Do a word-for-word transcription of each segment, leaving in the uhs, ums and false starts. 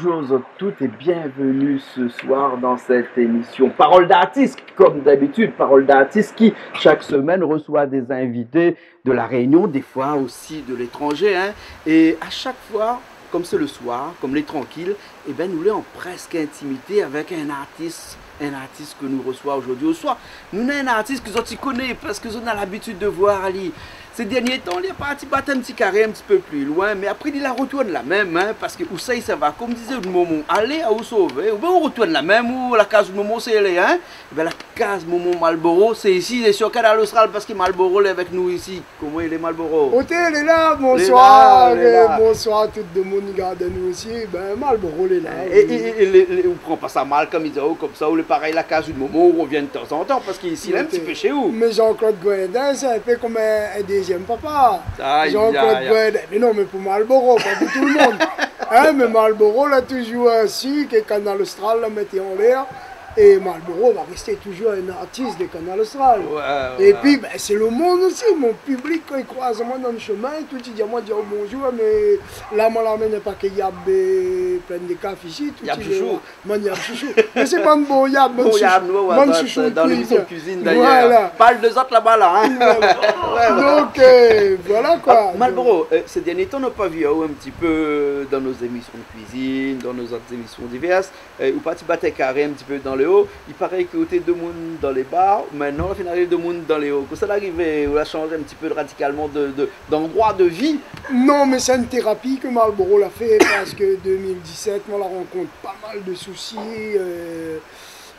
Bonjour à toutes et bienvenue ce soir dans cette émission Parole d'artiste, comme d'habitude, Parole d'artiste qui, chaque semaine, reçoit des invités de La Réunion, des fois aussi de l'étranger, hein. Et à chaque fois, comme c'est le soir, comme lé trankil, eh ben, nou lé an prèsk intimité avèk in artis, in artis ke nou resoi zordi o soir. Nou néna in artis ke zot i koné, parske zot néna labitid de voir ali. Sé dernié tan, li la parti bat in ti karé in ti pé pli loin, mé apré, li la rotourn la mèm, hein, parske ousa i sava, konm i di out momon, alé a ou sové, oubien ou rotourn la mèm, ou la kaz out momon, sé lé, hein. Ében, la kaz momon Malboro, sé isi, sé sur Kanal Austral, parske Malboro lé avèk nou isi. Koman i lé, Malboro ? Oté, lé la, lé la, bonsoir, lé la. Bonsoir tout demoun i gard anou osi. Bin, Malboro lé la, oui. É, é, é, é lé, lé, ou pran pa sa mal, konm i di, oh, konmsa, ou lé parèy la kaz out momon, ou rovien tanzantan, parske isi, la, in ti pé shé ou. Mé Jean-Claude Grindin, sé in pé konm in, in dézièm papa. Ay, ay, ay. Jean-Claude Grindin, mé non, mé pou Malboro, pa pou tout le monde. Hein, mé Malboro la toujour su ke Kanal Austral la mèt anlèr. É Malboro va rèsté toujour in artis de Kanal Austral. Ouais, ouais. Épi, bin, sé le monn osi, mon piblik, kan i kroiz amoin dan le shemin, tout i di amoin, i di, oh, bonjour, mé la, moin la amenn in paké yab, euh, plin de kaf isi, tout i di, yab shoushou. Moin, yab shoushou. Mé sé pa in bon yab, moin, shoushou. Bon yab, nou, ouais, moin, ouais, shoushou, dan kuizine. Voilà. Parl de zot laba la, hein. Voilà. Ouais, ouais. Donk, euh, voilà, koi. Ah, Malboro, euh, sé dernié tan, nou la pa vi aou in ti pé dan nout zémision de kuizine, dan nout zot zémision divèrs. Eh, ou parti bat in karé in ti pé dan lé o. I paré ke ou té demoun dan lé ba, mintnan, la fine ariv demoun dan lé o. Kosa la arivé, ou la shanj in ti pé radikalman de, de, d'androi de vi ? Non, mé sé in térapi ke Malboro la fé, parske deux mille dix-sept, moin la rankont pa mal de sousi, euh,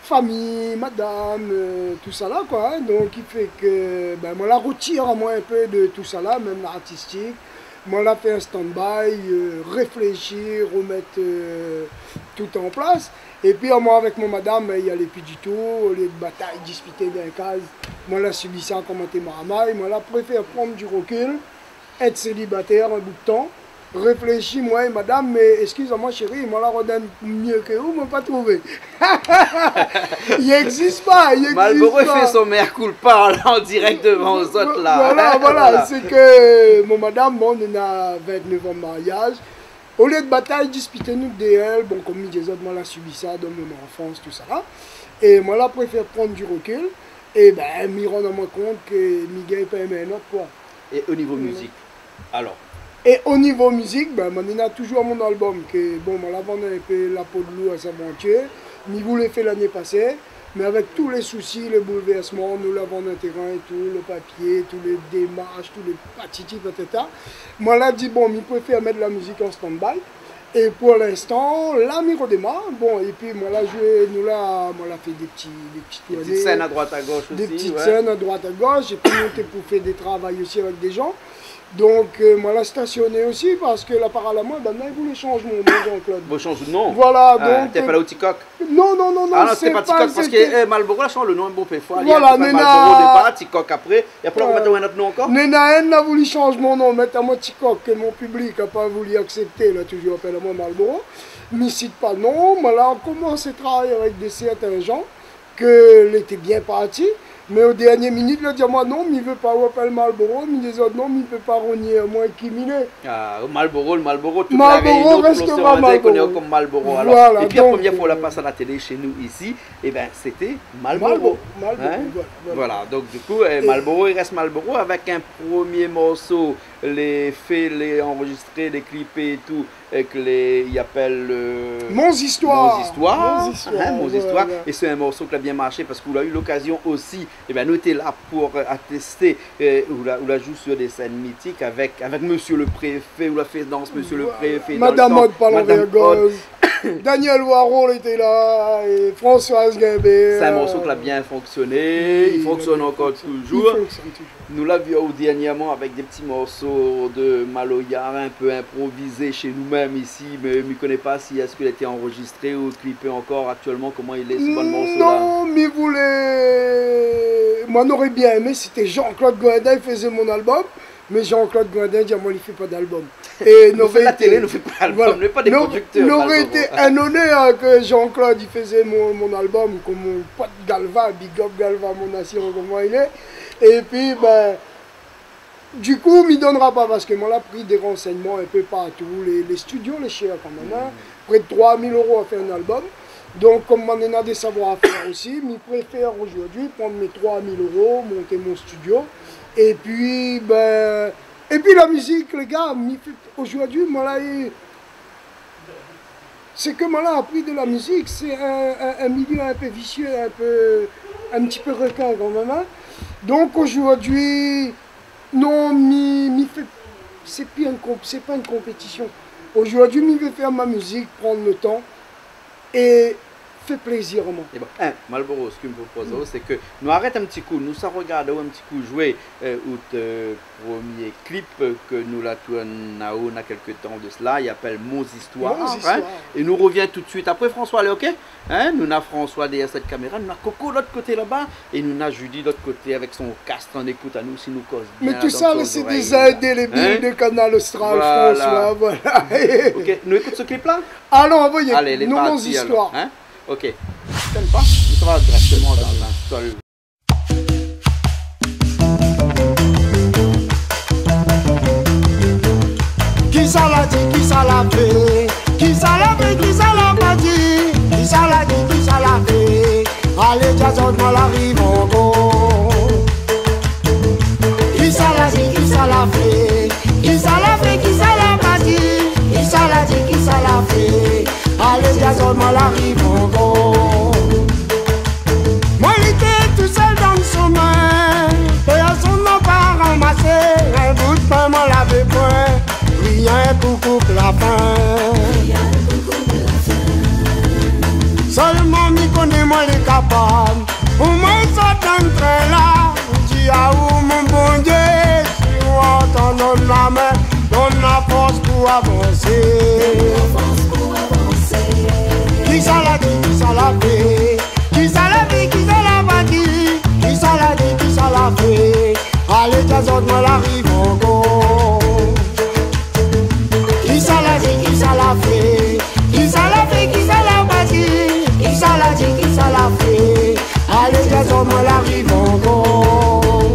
fami, madam, euh, tousala, koi, hein. Donk, i fé ke, bin, moin la rotir amoin in pé de tousala, mèm lartistik. Moin la fé in stand-by, euh, réfléshi, romèt, euh, tout an plas. Épi, amoin avèk mon madam, bin, i alé pi ditou, olié de batay, dispité dan in kaz, moin la sibi sa konm in té marmay, moin la préfèr pran du recul, èt sélibatèr in bout de tan, réfléshi, moin é madam, mé eskiz amoin, shéri, moin la rod in mié ke ou, moin la pa trouvé. I égzis pa, i égzis pa. Malboro i fé son mea culpa la, an dirèk devan zot la. Voilà, voilà, sé ke mon madam, bon, nou néna vingt-neuf an de mariaz. Olié de batay, dispité nou dé èl, bon, konm mi di azot, moin la sibi sa dan mon anfans, tousala. É moin la préfèr pran du recul. É bin, mi rann amoin kont ke mi gingn pa in mé in not, koi. É o nivo mizik, alor ? É o nivo mizik, bin, moin néna toujour mon album ke, bon, moin la vann in pé la po de lou a Savantié. Mi voulé fé lané pasé, mé avèk tout lé sousi, lé boulvèrsman, nou la vann in térin é tout, le papié, tout lé démarsh, tout lé patiti patata. Moin la di, bon, mi préfèr mèt la mizik an stand-by. É pou linstan, la, mi rodémar. Bon, épi moin la zoué, nou la, moin la fé dé ti, dé ti tourné. Dé ti sèn a droit a gosh osi, ouais. Dé ti sèn a droit a gosh. Épi nou té pou fé dé travay osi avèk dé jan. Donk, euh, moin la stasioné osi parske la parl amoin, bin, moin, i voulé shanj mon non, Jean-Claude. Bon, shanj out non. Voilà, donk, té pa la ou Tikok ? Non, non, non, non, sé pa Tikok, parske, eh, Malboro la shanj le non in bonpé foi. Voilà, néna Malboro o dépar, Tikok apré. É apré, la mèt aou in not non ankor ? Néna inn la vouli shanj mon non, mèt amoin Tikok, ke mon piblik la pa vouli aksèpté, la toujour apèl amoin Malboro. Mi sit pa non, moin la komansé travay avèk dé sèrtin jan, ke lété bien parti, mé o dernié minit, la di amoin, non, mi vé pa ou apèl Malboro, mi di azot, non, mi pé pa renié amoin ki mi lé. Ah, Malboro, Malboro, tout La Rényon, tout loséan Indien i koné aou konm Malboro, alor. Voilà, épi la promièr foi ou la pas a la télé shé nou isi, é bin, sété Malboro. Malboro, voilà, voilà. Voilà, donk, du kou, eh, Malboro i rès Malboro avèk in promié morso, lé fé, lé anrozistré, lé klipé é tout, èk lé, i apèl, euh, Mon Zistoir. Mon Zistoir, hein, Mon Zistoir. Voilà. É sé in morso ki la bien marshé parske ou la u lokazion osi, é bin, nou té la pou, euh, atèsté, euh, ou la, ou la zoué sur dé sèn mitik avèk, avèk Monsieur le Préfet, ou la fé dans Monsieur le Préfet, Madame Hot, Madame Hot. Daniel Waro lété la, é Françoise Guimbert. Sé in morso ki la bien fonksioné, i fonksionn ankor toujour. I fonksionn toujour. Nou la vi aou dernièrman avèk dé ti morso de maloya, in pé inprovizé shé nou mèm isi, mé mi koné pa si èske li la été anrozistré ou klipé ankor aktièlman, koman i lé, se bann morso la ? Non, mi voulé, moin noré bien émé si té Jean-Claude Grindin i fézé mon album, mé Jean-Claude Grindin i di amoin li fé pa d'album. É nou fé la télé, nou fé pa album, nou lé pa dé prodiktèr, Malboro. Noré été in onèr ke Jean-Claude i fézé mon, mon album, konm mon pot Galva, big up Galva, mon nasion, koman i lé. Épi, bin, du kou, mi donnra pa, parske moin la pri dé ransègnman in pé partou, lé, lé studio lé shèr kanmèm, hein. pré de troi mil euro a fé in album. Donk, kom moin néna dé savoir-fèr osi, mi préfèr ojourdui pran mé troi mil euro, mont mon studio. Épi, bin, épi la mizik, lé gars, mi fé, ojourdui, moin la, é, sak moin la apri de la mizik, sé in, in, in milié in pé visié, in pé, in ti pé rekin kan mèm, in. Donk, ojourdui, non, mi, mi fé, sé pi in konp-, sé pa in konpétision. Ojourdui, mi vé fé mon mizik, pran le tan é fé plézir amoin. É bon, in, Malboro, sak mi propoz, sé ke nou arèt in ti kou, nou sa rogard in ti kou zoué, eu, out, eu, promié klip, eu, ke nou la tourn aou na kèk tan de sela, i apèl Mon Zistoir, in. Mon Zistoir. É nou rovien tout de suit apré, François, lé OK ? In, nou na François dèrièr sèt kaméra, nou na Coco lot koté laba, é nou na Julie lot koté avèk son kask, an ékout anou, si nou koz bien. Mé la, tousa, sé dé zorèy, sé dé zindélébil de Kanal Austral, François, voilà. OK, nou ékout se klip-la ? Alon, anvoyé. Alé, lé parti, alor, in ? OK. Sèn pa, nou sava dirèkteman dan in sol. Kisa la di, kisa la fé ? Kisa la fé, kisa la pa di ? Kisa la di, kisa la fé ? Alé, di azot, moin la ariv ankor. Kisa la di, kisa la fé ? Kisa la fé, kisa la pa di ? Kisa la di, kisa la fé ? Alé, di azot, moin la ariv ankor. Moin lété tousèl dan somin, pèrsone la pa ramasé, in bout pin moin lavé poin, rien pou koup la fin. Sèlman mi koné moin lé kapab, pou moin sort dan trin-la, di aou, mon Bondié, si ou antann, donn la min, donn la fors pou avansé. Kisa la di, kisa la fé ? Kisa la fé, kisa la pa di ? Kisa la di, kisa la fé ? Alé, di azot, moin la ariv ankor. Kisa la di, kisa la fé ? Kisa la fé, kisa la pa di ? Kisa la di, kisa la fé ? Alé, di azot, moin la ariv ankor.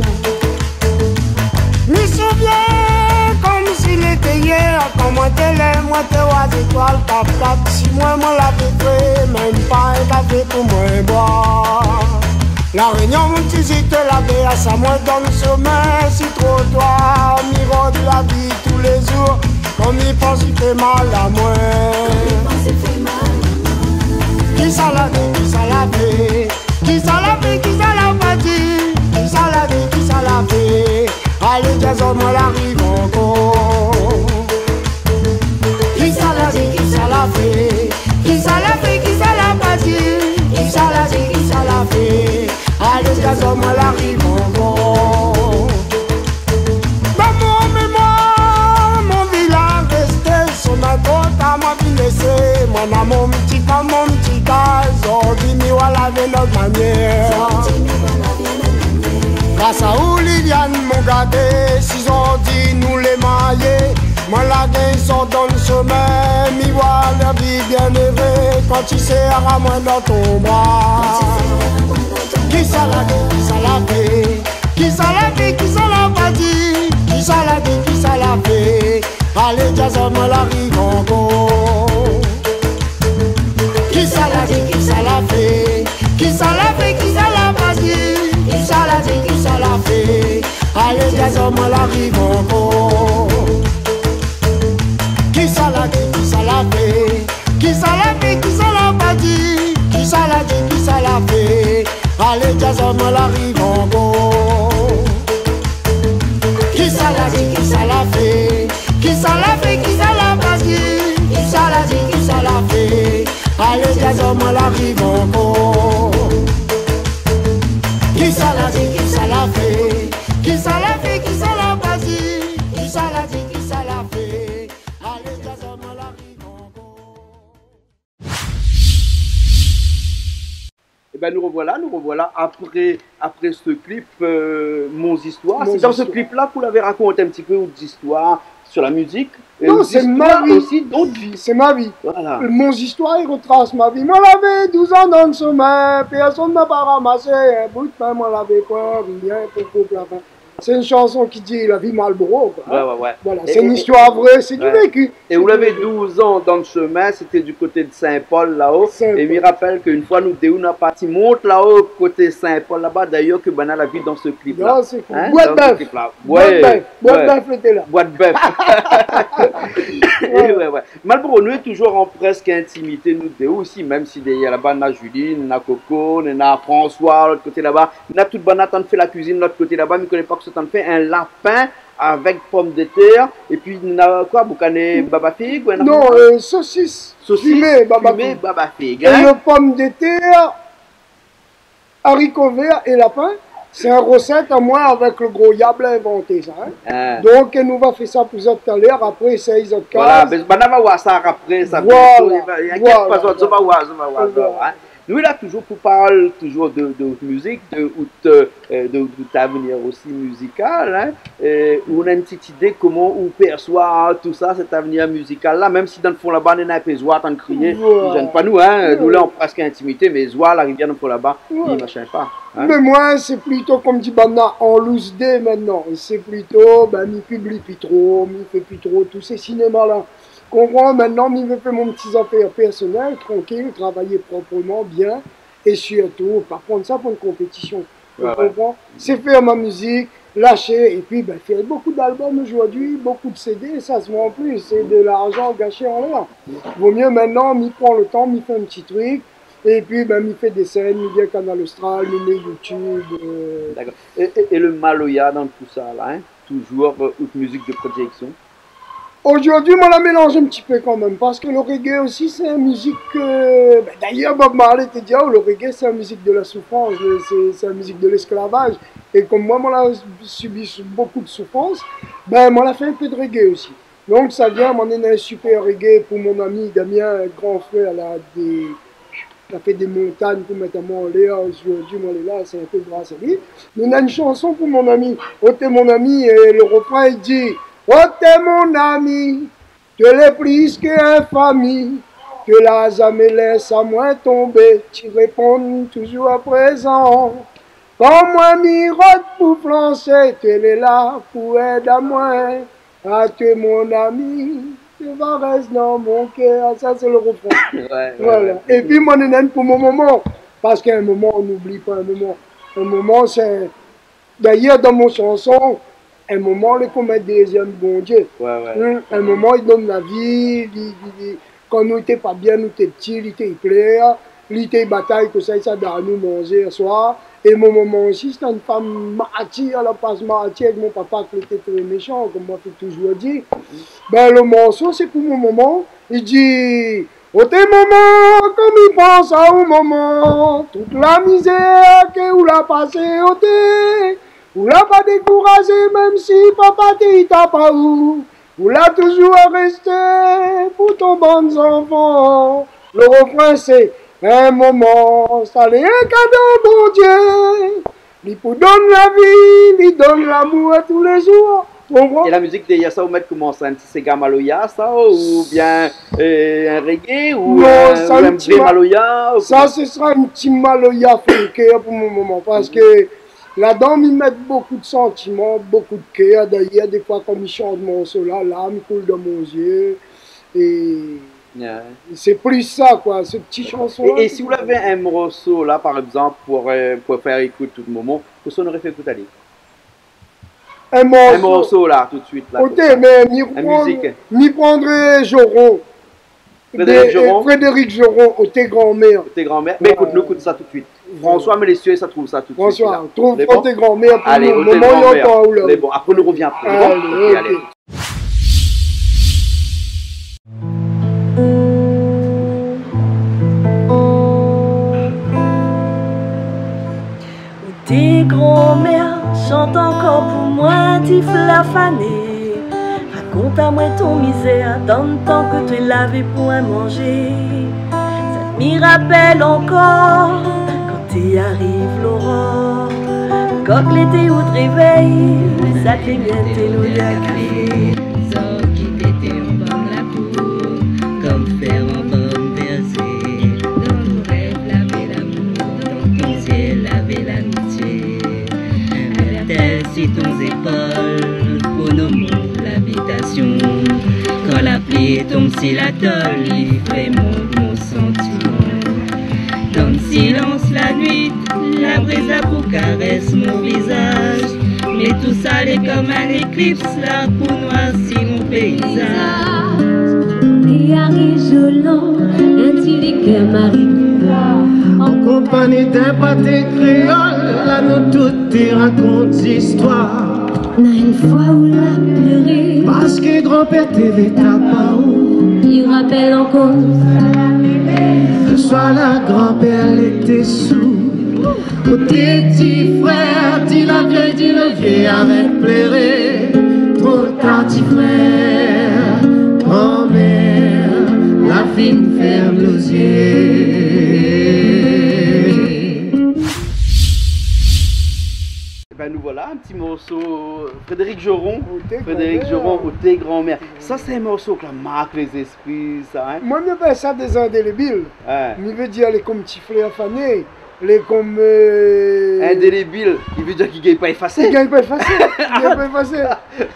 Mi souvien konmsi lété yèr, kan moin té lèv, moin té oir zétoil tap tap si moin, moin lavé fré, mèm pa in kafé pou moin boir. La Rényon, mon ti zil, té lavé asa moin dan somin, si trotoir, mi rod la vi toulézour, kan mi pans i fé mal amoin. Kisa la di, kisa la fé ? Kisa la fé, kisa la pa di ? Kisa la di, kisa la fé ? Alé, di azot, moin la ariv ankor. Kisa la di, kisa la fé ? Kisa la fé, kisa la pa di ? Kisa la di, kisa la fé ? Alé, di azot, moin la ariv ankor. Dan mon mémoir, mon vi la résté, somin tro tar moin fine lésé. Moin na mon ti fanm, mon ti kaz, zordi mi oi la vi in not manièr. Gras aou, Liliane, mon gaté, si zordi nou lé marié, moin la gingn sort dan somin, mi oi la vi bien éré, kan ti sèr amoin dan ton bra. Kisa la di, kisa la fé ? Kisa la fé, kisa la pa di ? Kisa la di, kisa la fé ? Alé, di azot, moin la ariv ankor. Kisa la di, kisa la fé ? Kisa la fé, kisa la pa di ? Kisa la di, kisa la fé ? Alé, di azot, moin la ariv ankor. Kisa la di, kisa la fé ? Kisa la fé, kisa la pa di ? Kisa la di, kisa la fé ? Alé, di azot, moin la ariv ankor. Kisa la di, kisa la fé ? Kisa la fé, kisa la pa di ? Kisa la di, kisa la fé ? Alé, di azot, moin la ariv ankor. Kisa la di, kisa la fé ? Kisa la fé, kisa la pa di ? Kisa la di, kisa la fé ? Alé, di azot, moin la ariv ankor. Ében, nou rovoila, nou rovoila apré, apré se klip, eu, Mon Zistoir. Sé dan se klip-la ke ou lavé rakont in ti pé out zistoir sir la mizik, é osi dan out vi. Non, sé ma vi. Sé ma vi. Voilà. Mon Zistoir, i rotras ma vi. Moin lavé douz an dan somin, pèrsone la pa ramasé in bout pin, moin lavé poin rien pou koup la fin. C'est une chanson qui dit la vie Marlboro, quoi, hein. Ouais, ouais, ouais. Voilà, c'est une histoire vraie, c'est du vécu. É ou lavé douz an dan le shemin, sété du koté de Saint-Paul, la-o. Saint-Paul. É mi rapèl ke in foi, nou dé, nou la parti mont la-o, koté Saint-Paul, laba. D'ailleurs, ke banna la vi dan se klip-la. Hein, dan se klip-la. Bwat bèf. Bwat bèf, lété la. Bwat bèf. É ouais, ouais. Marlboro, nou lé toujour an prèsk intimité, nou dé osi, mèm si dèrièr laba, na Julie, na Coco, na François, lot koté laba, na tout banna atann fé la kuizine lot koté laba, mi koné pa kosa zot atann fé, in lapin avèk pomdetèr, épi na koi, boukané babafig, ou na... Non, euh, saucisse fumée, babafig. Saucisse fumée, babafig, hein. Et le pomme de terre, haricots verts et lapin, c'est une recette à moi avec le gros diable inventé ça, hein. Ah. Donc, nou va fé sa pou zot talèr, apré, éséy zot kaz. Voilà, mé banna va oir sa apré, sa. Voilà, bientôt, i va, inkièt pa, zot va oir, zot va oir, hein. Nou lé la toujour pou parl toujour de, de mizik, de out, euh, de, de out avenir osi mizikal, hein. Euh, ou na in ti idé koman ou pèrsoi tousa, sèt avenir mizikal-la, mèm si dan le fon laba, néna in pé zoi atann kriyé, i zèn pa nou, hein. Nou lé an prèsk intimité, mé zoi, la rivièr dan le fon laba, i machin pa, hein. Mé moin, sé plito, kom di banna, an lous dé mintnan. Sé plito, bin, mi pibli pi tro, mi fé pi tro tout sé sinéma-la. Konpran, mintnan, mi vé fé mon ti zafèr pèrsonèl, trankil, travay propreman, bien, é sirtou, pa pran sa pou in konpétision. Ou konpran ? Sé fé mon mizik, lashé, épi, bin, fé bonpé d'album zordi, bonpé de CD, sa sé an plis, sé de larzan gashé anlèr. Vo myé mintnan, mi pran le tan, mi fé in ti trik, épi, bin, mi fé dé sèn, mi vien Kanal Austral, mi mèt YouTube, euh. Dakor. É, é, é le maloya dan tousa la, hein, toujour, euh, out mizik de prédiléksion ? Zordi, moin la mélanz in ti pé kanmèm, parske le reggae osi, sé in mizik, euh, bin, d'ayèr, Bob Marley té di, oh, le reggae, sé in mizik de la soufrans, euh, sé, sé in mizik de lèsklavaz. É kom moin, moin la sibi sou-, bonpé de soufrans, bin, moin la fé in pé de reggae osi. Donk, sa vien, moin néna in super reggae pou mon ami Damien, in gran frèr, la, dé la fé dé montagn pou mèt amoin anlèr, zordi moin lé la, sé in pé gras a li. Nou néna in shanson pou mon ami. Oh, t'es mon ami, é le refrin, i di, oh, t'es mon ami, tu es plus qu'un ami, tu l'as jamais laissé amoin tomber, tu réponds toujours présent. Kan moin mi rod pou flansé, tu es la pou èd amoin. Ah, tu es mon ami, tu vas rester dans mon cœur. Sa sé le refrin. Ouais, ouais, ouais. Voilà. Épi, moin néna inn pou mon momon. Parske in momon, on n'oublie pas un moment. In momon, sé, d'ayèr, dan mon shanson, in momon lé kom in dézièm Bondié. Ouais, ouais. Hmm, in momon, li donn la vi, li, li, li, Kan nou té pa bien, nou té pti, li té i plèr, li té i batay, kosa i sa donn anou manzé le soir. É mon momon osi, sété in fanm martir, èl la pas martir èk mon papa, ki lété trè méshan, kom moin té toujour di. Bin, le morso, sé pou mon momon. I di, oh, t'es mon momon, kan mi pans aou, momon, tout la mizèr ke ou la pasé, oh, t'es, ou la pa dékourazé, mèm si papa té i tap aou. Ou la toujour rèsté pou ton bann zanfan. Le refrin, sé, in momon, sa lé in kado Bondié. Li pou donn la vi, li donn lamour a tou lé zour. Ou konpran ? É la mizik dèrièr sa, ou mèt koman sa ? In ti séga maloya, sa, oubien, euh, in reggae, ou... Non, in, sa, ou in in ti vré ma-, maloya, ou sa, koman ? Sé sra in ti maloya funké pou mon momon, parske ladan, mi mèt bonpé de santiman, bonpé de kèr. D'ayèr, défoi, kan mi shant morso-la, larm i koul dan mon zié. É sé plis sa, koi, se ti shanson-la. É, é si ou lavé in morso la, par égzanp, pou, euh, pou fé ékout tout momon, kosa ou noré fé ékout ali ? In morso. In morso la, tout suit la, OK, konmsa. Mé mi pran, mi prandré Joron. Frédéric Joron. Frédéric Joron, Oh, t'es grand-mère. Oh, t'es grand-mère. Mé ékout, nou ékout sa tout suit. François Mélessier, sa trouv sa tout suit. François, trouv Oh, t'es grand-mère pou nou. Allez, Oh, t'es grand-mère. Momon i antann aou la. Lé bon. Apré nou revien. Lé bon ? Allez, OK, OK. Oh, t'es grand-mère, shant ankor pou moin, ti flafané. Rakont amoin ton mizèr, dan tan ke té lavé poin manzé. Sa mi rapèl ankor, kan té ariv loror, kok lété out révèy, sa té mèt té lou la kafé. Zot ki té té an bann lakour, kom fèr an bann bèrzé. Dan ton rèv lavé lamour, dan ton zié lavé lamitié. Avèr tèl si ton zé Pol, pou nomo labitasion. Kan la pli tonm si la tol, li fé mon, mon santiman. Dan silans la nuit, la briz la pou karès mon vizaz. Mé tousa lé konm in éklips la pou noirsi mon péizaz. Gayar é zolan, in ti likèr marikouva. An konpagni d'in paté kréol, la nou tout té rakont zistoir. Na in foi ou la pléré. Parske granpèr té vé tap aou. Li rapèl ankor. Lo soir la granpèr lété sou. Koté ti frèr, di la vièy, di lo vié avèk pléré. Tro tar ti frèr, granmèr la fine fèrm lo zié. Ében, nou voila, in ti morso, Frédéric Joron. Oté Frédéric granmèr. Joron, Oté granmèr. Sa sé in morso ki la mark lé zéspri, sa, in. Moin, mi apèl sa dé zindélébil. Ouais. Mi vé dir, lé konm ti flèr fané, lé konm, euh, indélébil, i vé dir ki gingn pa éfasé. Ki gingn pa éfasé. Ki gingn pa éfasé.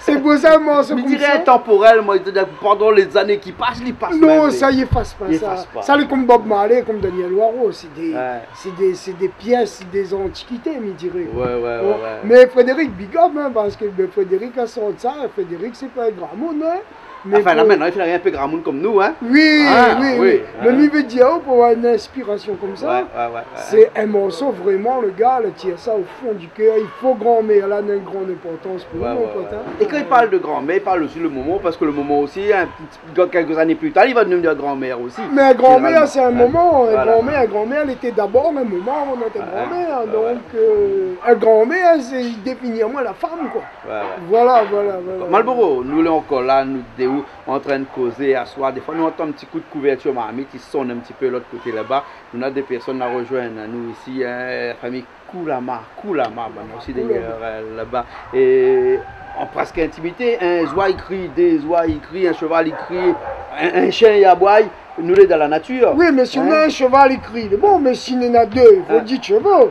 Sé pou sa, in morso konmsa. Mi diré intanporèl, moin, sétadir pandan lé zané ki pas, li pas mèm, non, li sa i éfas pa, i éfas pa. Sa lé konm Bob Marley, konm Danyèl Waro, sé dé, ouais, sé dé, sé dé piès, sé dé zantikité, mi diré. Ouais, ouais, ouais, ouais. Mé Frédéric, big up, in, parske, ben, Frédéric la sort sa, Frédéric sé pa in gramoun, in. Mé anfin, la, pou mintnan, i fé in pé gramoun konm nou, in. Oui, ah, oui, oui, oui. Mé in, mi vé dir, oh, pou avoir in inspirasion konmsa, ouais, ouais, ouais, ouais, sé in morso vréman, lo gars la tir sa o fon di kèr. I fo granmèr la, na in gran inportans pou nou, ouais, ouais, mon pote, in. É kan i parl de granmèr, i parl osi lo momon, parske lo momon osi, in ti Kan kèlk zané pli tar, li va devnir granmèr osi, finalement. Mé granmèr, sé in momon. Voilà. In granmèr, in granmèr, lété dabor in momon avan d'èt granmèr. Ouais, ouais. Donk, euh, in granmèr, sé, i défini amoin la fanm, koi. Ouais, ouais. Voilà, voilà, voilà. Malboro, nou lé ankor la, nou dé ou, antrin kozé aswar. Défoi, nou antann in ti kou d'kouvèrtir marmit, i sonn in ti pé lot koté laba. Nou na dé pèrsone la rozoinn anou isi, in, la fami Koulama, Koulama, banna osi dèrièr, euh, laba. É an prèsk intimité, in zoi i kri, dé zoi i kri, in sheval i kri, in, in shien i aboy, nou lé dan la natir. Oui, mé si néna in sheval i kri, lé bon, mé si néna dé, i fo di shevo.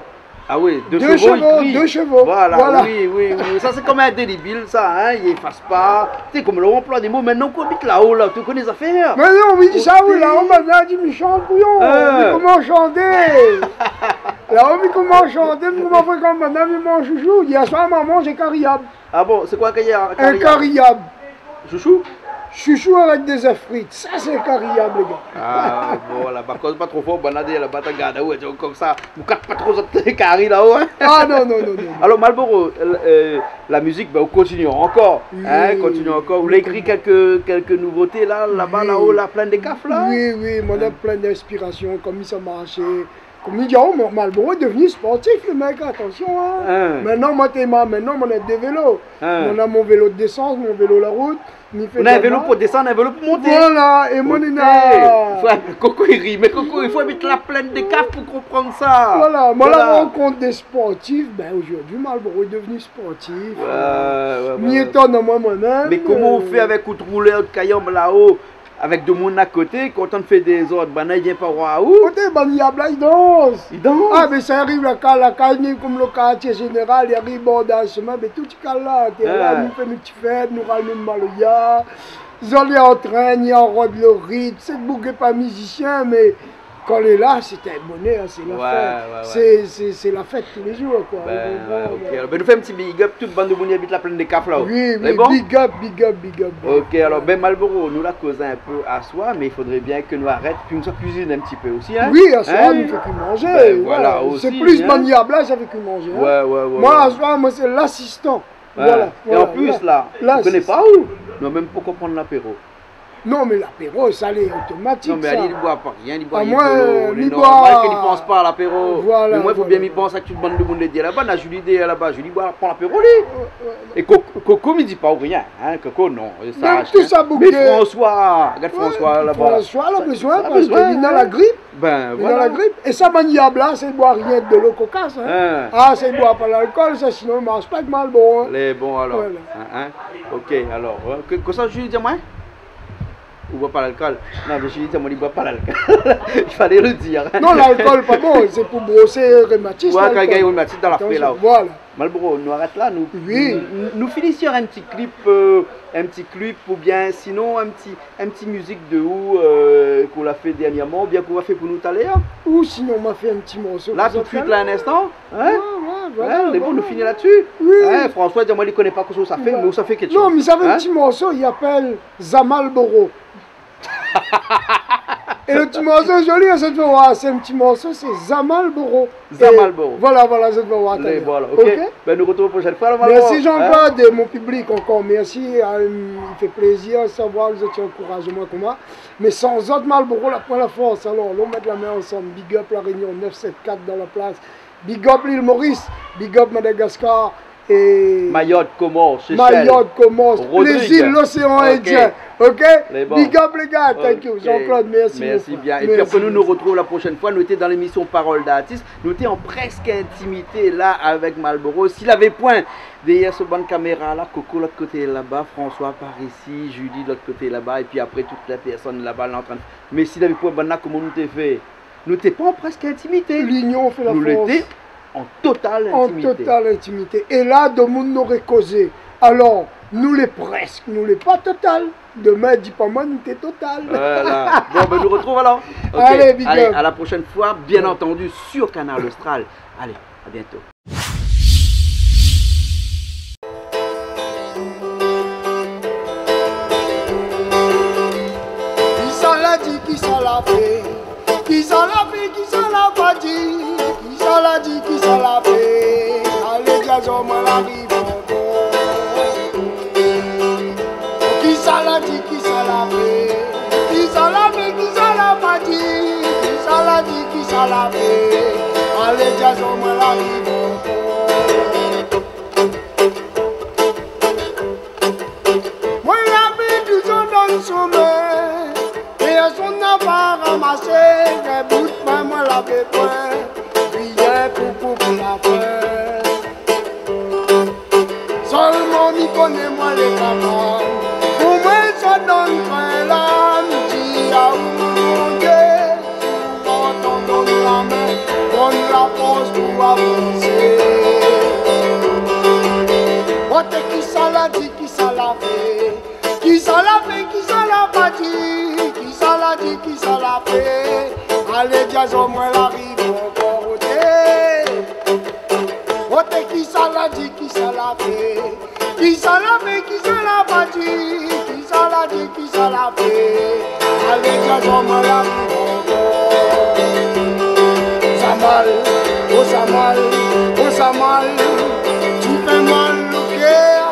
Ah oui, dé shevo i kri. Dé shevo, dé shevo. Voilà, oui, oui, oui. Sa sé konm in délébil, sa, in, i éfas pa. Té konm lo anploi dé mo, mintnan k'ou abit laho la, ou koné zafèr. Mé non, mi di sa, oui, laho, banna di mi shant kouyon. Mi koman shanté. Laho, mi koman shanté, mi koman frékant, banna mi manz shoushou. Yèr soir, momon, manzé kari yab. Ah bon, sé koi kari yab ? In kari yab. Shoushou ? Shoushou avèk dé zèf frit. Sa sé kari yab, lé gars. Ah bon, laba, koz pa tro for, banna dé laba ta gard aou, konmsa. Ou kat pa tro zot kari laho, in ? Ah non, non, non, non. Alor, Malboro, euh, euh, la mizik, ben, ou kontinié ankor, in, kontinié ankor. Oui. Ou la ékri kèlk, kèlk nouvoté la, laba, laho, la Plaine des Cafres la ? Oui, oui, moin na plin d'inspirasion, konm sa i marsh. Konm mi di, oh, Malboro lé devni sportif, lo mèk, atansion, in. Mintnan, moin té ma-, mintnan, moin na dé vélo. Moin na mon vélo d'ésans, mon vélo la rout. Ou na in vélo pou désann, in vélo pou monté. Voilà, é moin néna. Oté. Koko i ri, mé Koko, i fo abit la Plaine des Cafres pou konprann sa. Voilà, moin la rankont dé sportif, ben, ojourdui, Malboro lé devni sportif. Ouais, ouais, ouais. Mi étonn amoin, moin mèm. Mé koman ou fé avèk out roulèr, out kayanm laho, avèk domoun akoté, kan ou antann fé dézord, banna i vien pa oir aou ? Oté, bann yab la, i dans. I dans. Ah, mé sa i ariv la kaz, la kaz, ni konm lo kartié zénéral, i ariv bor la shemin, mé tout i kal la, té la, nou fé nout ti fèt, nou ral nout maloya. Zot lé antrin, ni anrod lo ritm, sé bougé pa mizisien, mé kan lé la, sé in bonèr, sé la fèt. Ouais, ouais, ouais. Sé, sé, sé la fèt tou lé zour, koi. Ben, ouais, ok. Alor, ben, nou fé in ti big up tout bann domoun i abit la Plaine des Cafres la. Oui, oui, bon ? Big up, big up, big up, big up. Ok, alor, ben, Malboro, nou la koz in pé aswar, mé i fodré bien ke nou arèt, pi nou sa kuizine in ti pé osi, in ? Oui, aswar, nou fé ke manzé, voilà. Ben, voilà, osi, sé plis bann yab la, sa fé ke manzé, in. Ouais, ouais, ouais. Moin, aswar, moin, sé lasistan. Voilà, voilà. É an plis, la, ou koné pa ou ? Nou la mèm pankor pran lapéro. Non, mé lapéro, sa lé otomatik, sa. Non, mé ali, li boir pa rien, li boir dolo, lé normal ke li pans pa lapéro. Voilà, voilà. Mé moin, i fo bien mi pans avèk tout bann domoun lé dèrièr laba, na Julie dèrièr laba, Julie i boir, pran lapéro, li. É Koko, Koko, mi di pa ou rien, in, Koko, non, sa, mèm tout sa bougé. Mé François, gard François laba. François la bezoin, parske li na la grip. Ben, voilà. Li na la grip. É sa bann yab la, sa i boir rienk dolo kokas, in. Ah, sa i boir pa lalkol, sa, sinon i marsh pa avèk Malboro, in. Lé bon, alor. Voilà. In, in. Ok, alor, euh, ke, kosa ou di amoin ? Ou boir pa lalkol ? Non, mé ou di amoin, li boir pa lalkol. I falé le dir, in. Non, lalkol pa bon, sé pou brosé rématis, lalkol. Ouais, kan i gingn rématis dan la fré la. Atansion, voilà. Malboro, nou arèt la, nou, oui, nou, nou fini sir in ti klip, euh, in ti klip, oubien sinon in ti, in ti mizik de ou, euh, k'ou la fé dèrnièrman, oubien k'ou va fé pou nou talèr. Ou sinon, ma fé in ti morso. La, tout suit, la, in instan, hein? Ouais, ouais, voilà, voilà. Hein, lé bon, nou fini la dsi. Oui. Hein, François, di amoin, li koné pa kosa sa fé, mé sa fé kékshoz. Non, mé sa fé in ti morso, i apèl Za Malboro. É lo ti morso lé zoli, zot va oir, sé in ti morso, sé Za Malboro. Za Malboro. É voilà, voilà, zot va oir talèr. Voilà, OK. OK? Ben, nou artrouv la proshèn foi, alor, Malboro. Mèrsi Jean-Claude é mon piblik ankor. Mèrsi, euh, i fé plézir savoir ke zot i ankouraj amoin konmsa. Mé san zot, Malboro la poin la fors. Alor, nou mèt la min ansanm. Big up La Rényon nèf sèt kat dan la plas. Big up Lil Moris. Big up Madagaskar. É Mayotte, Comores, Seychelles. Mayotte, Comores, Rodrigue. Lé zil, loséan Indien. OK. OK? Lé bon. Big up, lé gars. Thank you. OK. Jean-Claude, mèrsi, mon frèr. Mèrsi bien. Mèrsi, mèrsi. É pi apré, nou, nou artrouv la proshèn foi. Nou lété dan lémisyon Parole d'artiste. Nou lété an prèsk intimité la avèk Malboro. Si lavé poin dèrièr so bann kaméra la, Coco lot koté laba, François par isi, Julie lot koté laba, é pi apré tout lé pèrsone laba la antrin, mé si lavé poin banna, koman nou té fé? Nou té pa an prèsk intimité. Linion fé la fors. Nou lété an total intimité. An total intimité. É la, domoun noré kozé. Alor, nou lé prèsk, nou lé pa total. Domin, di pa moin nou té total. Voilà. Bon, ben, nou artrouv alor. OK. Alé, big up. Alé, à la prochaine fois, bien entendu, sur Kanal Austral. Alé, à bientôt. Kisa la di, kisa la fé? Kisa la fé, kisa la pa di? Kisa la di, kisa la fé? Alé, di azot, moin la ariv ankor. Kisa la di, kisa la fé? Kisa la fé, kisa la pa di? Kisa la di, kisa la fé? Alé, di azot, moin la ariv ankor. Moin la fé douz an dan somin, pèrsone la pa ramasé, in bout moin, moin lavé poin, rien pou koup la fin. Sèlman mi koné moin lé kapab. Pou moin sa dan krin la, mi di aou, mon Bondié, si ou antan donn la min, donn la fors pou avansé. Oté, kisa la di, kisa la fé? Kisa la fé, kisa la pa di? Kisa la di, kisa la fé? Alé, di azot, moin la ariv ankor, oté. Oté, kisa la di, kisa la fé? Kisa la fé, kisa la pa di? Kisa la di, kisa la fé? Alé, di azot, moin la ariv ankor. Za Mal, o Za Mal, o Za Mal, ti fé mal lo kèr,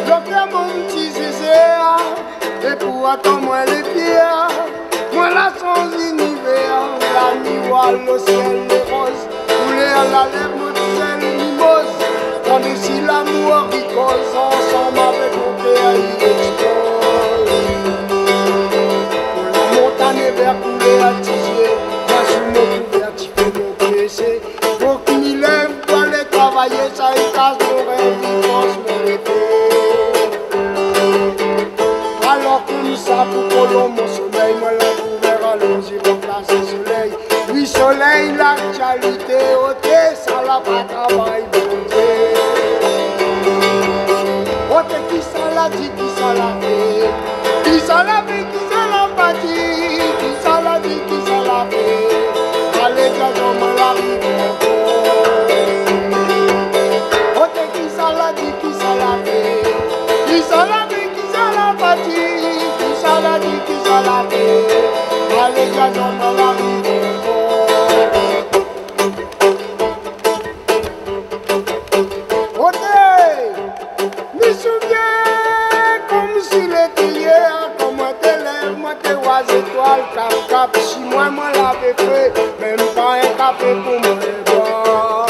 lo kèr, mon ti zézé. É pou otan moin lé fièr, moin la sanz linivèr, la mi oi lo sièl lé roz, koulèr la lèv, mon ti zèl mimoz. Kan isi lamour i koz, ansanm avèk mon kèr i éksploz. La montagn vèr koulèr tizié, la sou mon kouvèr ti fé mon pésé. Fok mi lèv pou alé travay, sa i kas mon rèv, i fors mon lété. Alor konmsa, pou prolong mon somèy, moin la ouvèr, alon ziré plas solèy. Oui, solèy, laktialité, oté, sa la pa travay, Bondié. Oté, kisa la di, kisa la fé? Kisa la fé, kisa la pa di? Kisa la di, kisa la fé? Alé, di azot, moin la ariv ankor. Oté, kisa la di, kisa la fé? Kisa la fé, kisa la pa di? Kisa la di, kisa la fé? Alé, di azot, moin la ariv ankor. Oté, mi souvien konmsi lété yèr, kan moin té lèv, moin té oi zétoil kap kap si moin, moin lavé fré, mèm pa in kafé pou moin boir.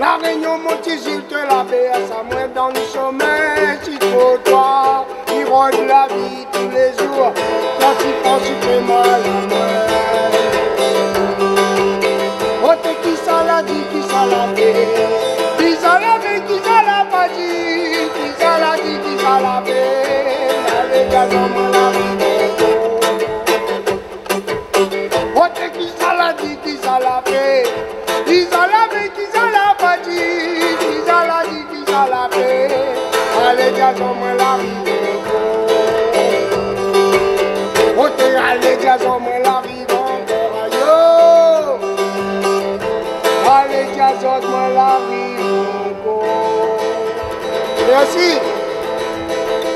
La Rényon, mon ti zil, té lavé asamoin dan somin, ti trotwar, i rod la vi. Toulézour, kan ti pans, ti fé mal amoin. Oté, kisa la di, kisa la fé? Kisa la fé, kisa la pa di? Kisa la di, kisa la fé? Alé, gard amoin la vi. Oté, kisa la di, kisa la fé? Kisa la fé, kisa la Zot, mwin la ariv ankor. Oté, alé, djaz, zot, mwin la ariv ankor. Ayo. Alé, djaz, zot, mwin la ariv ankor. Mèrsi.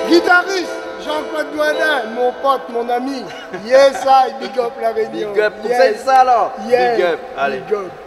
Guitariste, Jean-Claude Douanin, mon pote, mon ami. Yes, I, big up La Réunion. Big up. Konmsa i di sa alor. Yes. Big up. Alé. Big up.